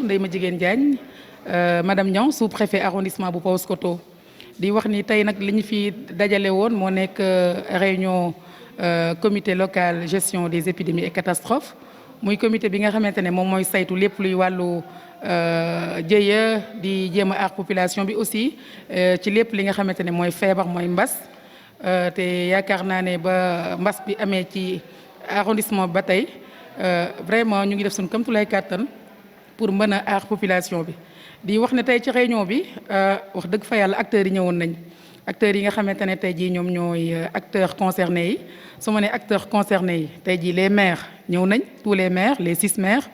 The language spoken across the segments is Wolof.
Ndeye Madjiguène Diagne madame Niang sous-préfet arrondissement bu Paoskoto di wax ni tey nag li ñu fi dajale woon moo nekk réunion comité local gestion des épidémies et catastrophes muy comité bi nga xamante ne moom mooy saytu lépp luy wàllu jëya di jéem a aar population bi aussi ci lépp li nga xamante ne mooy feebar mooy mbas te yaakaar naa ne ba mbas bi amee ci arrondissement ba tey vraiment ñu ngi def suñu kamtulaay kàttan pour mën a aar population bi di wax ne tey ci réunion bi wax dëgg fa yàlla acteurs yi ñëwoon nañ acteurs yi nga xamante ne tey jii ñoom ñooy acteurs concernés yi su ma nee acteurs concernés yi tey jii les maires ñëw nañ tous les maires les 6 maires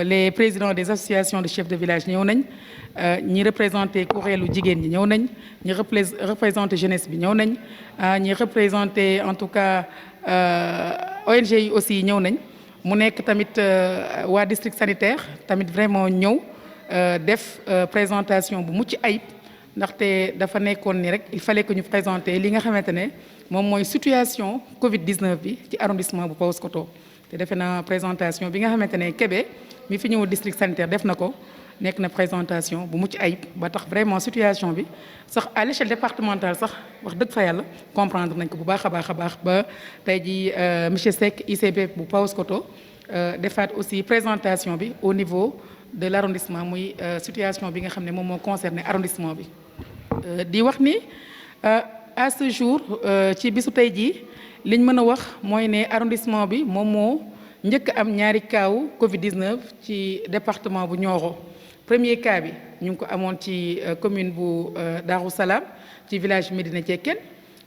les présidents des associations de chefs de village ñëw nañ ñi représenté kuréelu jigéen ñi ñëw nañ ñi représenté jeunesse bi ñëw nañ ñi représenté en tout cas ONG yi aussi ñëw nañ mu nekk tamit waa district sanitaire tamit vraiment ñëw def présentation bu mucc ayib ndaxte dafa nekkoon ni rek il fallait que ñu présenter li nga xamante ne moom mooy situation Covid 19 bi ci arrondissement bu Paoskoto te defe na présentation bi nga xamante ne Kébé mi fi ñëw district sanitaire def na ko nekk na présentation bu mucc ayib ba tax vraiment situation bi sax à l'échelle départementale sax wax dëgg fa yàlla comprendre nañ ko bu baax a baax a baax ba tey jii monsieur Seck ICP bu Paoskoto defaat aussi présentation bi au niveau de l'arrondissement muy situation bi nga xam ne moom moo concerné arrondissement bi di wax ni à ce jour ci bisu tey jii liñ mën a wax mooy ne arrondissement bi moom moo njëkk am ñaari kaawu Covid 19 ci département bu Nioro premier cas bi ñu ngi ko amoon ci commune bu Darou Salam ci village Médina Thiékène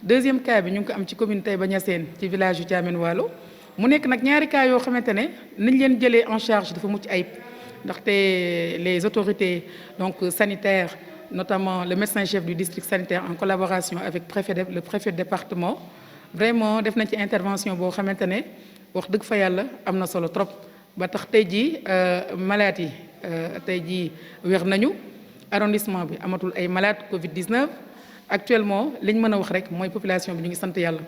deuxième cas bi ñu ngi ko am ci commune Taïba Niassène ci village yu Thiamène Walo mu nekk nag ñaari cas yoo xamante ne niñ leen jëlee en charge dafa mucc ayib ndaxte les autorités donc sanitaires notamment le médecin chef du district sanitaire en collaboration avec le préfet de département vraiment def nañ ci intervention boo xamante ne wax dëgg fa yàlla am na solo trop ba tax tey jii malades yi tey jii wér nañu arrondissement bi amatul ay malades Covid 19 actuellement liñ mën a wax rek mooy population bi ñu ngi sant yàlla.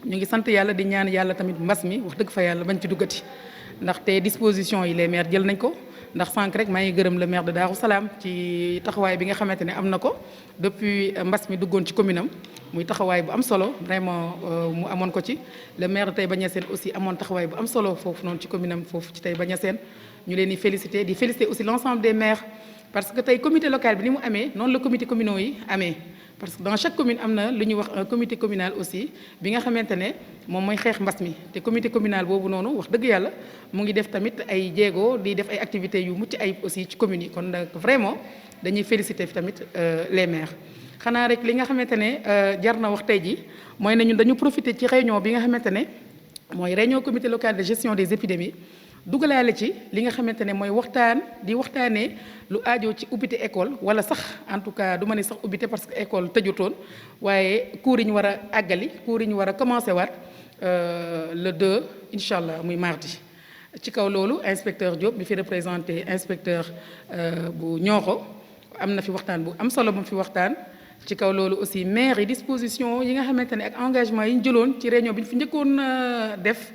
ñu ngi sant yàlla di ñaan yàlla tamit mbas mi wax dëgg fa yàlla bañ ci duggati ndaxte disposition yi les maires jël nañ ko ndax sànq rek maa ngi gërëm le maire de Darou Salam ci taxawaay bi nga xamante ne am na ko depuis mbas mi duggoon ci commune am muy taxawaay bu am solo vraiment mu amoon ko ci le maire de Taïba Niassène aussi amoon taxawaay bu am solo foofu noonu ci commune am foofu ci Taïba Niassène ñu leen di féliciter aussi l'ensemble des maires parce que tey comité local bi ni mu amee noonu la comité communaux yi amee parce que dans chaque commune am na lu ñuy wax un comité communal aussi bi nga xamante ne moom mooy xeex mbas mi te comité communal boobu noonu wax dëgg yàlla mu ngi def tamit ay jéego di def ay activités yu mucc ayib aussi ci communes yi kon nag vraiment dañuy féliciter tamit les maires. xanaa rek li nga xamante ne jar na wax tey ji mooy ne ñun dañu profiter ci réunion bi nga xamante ne mooy réunion comité local de gestion des épidémies dugalaale ci li nga xamante ne mooy waxtaanee lu aajo ci ubbite école wala sax en tout cas du ma ne sax ubbite parce que école tëjutoon waaye cours yi ñu war a àggali cours yi ñu war a commencé waat le 2 incha allah muy mardi. ci kaw loolu inspecteur Diop bi fi représenté inspecteur bu Nioro am na fi waxtaan bu am solo bu mu fi waxtaan. ci kaw loolu aussi maire yi disposition yi nga xamante ne ak engagement yi ñu jëloon ci réunion bi ñu fi njëkkoon def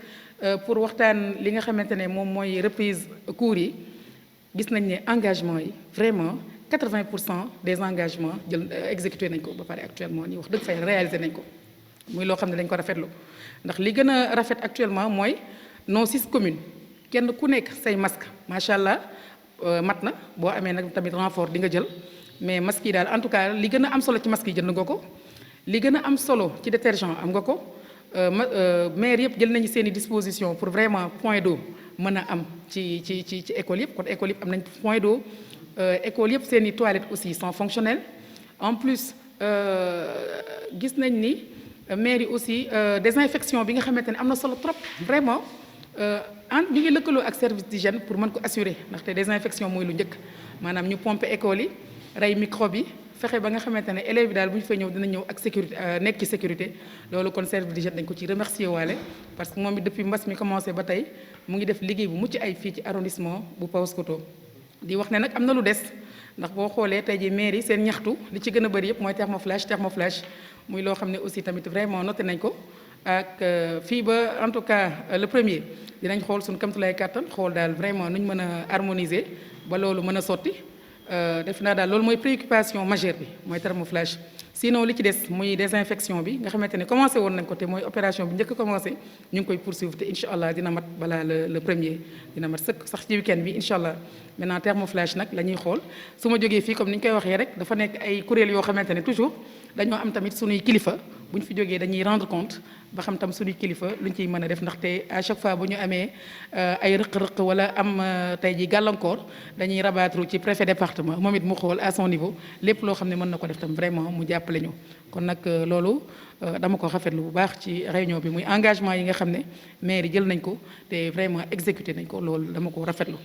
pour waxtaan li nga xamante ne moom mooy reprise cours yi gis nañ ne engagement yi vraiment 80% des engagements exécuté nañ ko ba pare actuellement nii wax dëgg fay réalisé nañ ko muy loo xam ne dañ ko rafetlu ndax li gën a rafet actuellement mooy nos 6 communes kenn ku nekk say masque macha allah mat na boo amee nag tamit renfort di nga jël. mais masque yi daal en tout cas li gën a am solo ci masque yi jënd nga ko li gën a am solo ci détergent am nga ko maire yëpp jël nañu seen i disposition pour vraiment point d'eau mën a am ci école yëpp kon école yëpp am nañ point d'eau école yëpp seen i toilettes aussi sont fonctionnelles en plus gis nañ ni maire yi aussi désinfection bi nga xamante ne am na solo trop vraiment ñu ngi lëkkaloo ak service d'hygiène pour mën ko assurer ndaxte désinfection mooy lu njëkk maanaam ñu pomper école yi rey microbe yi fexe ba nga xamante ne élèves yi daal bu ñu fay ñëw dina ñëw ak sécurité nekk ci sécurité loolu kon service d'hygiène dañ ko ci remercier waale parce que moom it depuis mbas mi commencé ba tey mu ngi def liggéey bu mucc ay fii ci arrondissement bu Paoskoto di wax ne nag am na lu des ndax boo xoolee tey ji maire yi seen ñaxtu li ci gën a bëri yëpp mooy thermoflash muy loo xam ne aussi tamit vraiment noté nañ ko ak fii ba en tout cas le premier dinañ xool suñu kamtulaay kàttan xool daal vraiment nuñ mën a harmoniser ba loolu mën a sotti def naa daal loolu mooy préoccupation majeure bi mooy thermoflash. Sinon li ci des muy désinfection bi nga xamante ne commencé woon nañ ko te mooy opération bi njëkk a commencé ñu ngi koy poursuivre te incha allah dina mat balaa le premier dina mat sëkk sax ci week-end bi incha allah. Maintenant thermoflash nag la ñuy xool su ma jógee fii comme ni ñu koy waxee rek dafa nekk ay kuréel yoo xamante ne toujours dañoo am tamit suñuy kilifa bu ñu fi jógee dañuy rendre compte ba xam tam suñuy kilifa luñ ciy mën a def ndaxte à chaque fois bu ñu amee ay rëq-rëq wala am tey ji gàllankoor dañuy rabattre ci préfet département moom it mu xool à son niveau lépp loo xam ne mën na ko def tam vraiment mu jàppale ñu. kon nag loolu dama ko rafetlu bu baax ci réunion bi muy engagement yi nga xam ne maire yi jël nañ ko te vraiment exécuté nañ ko loolu dama ko rafetlu.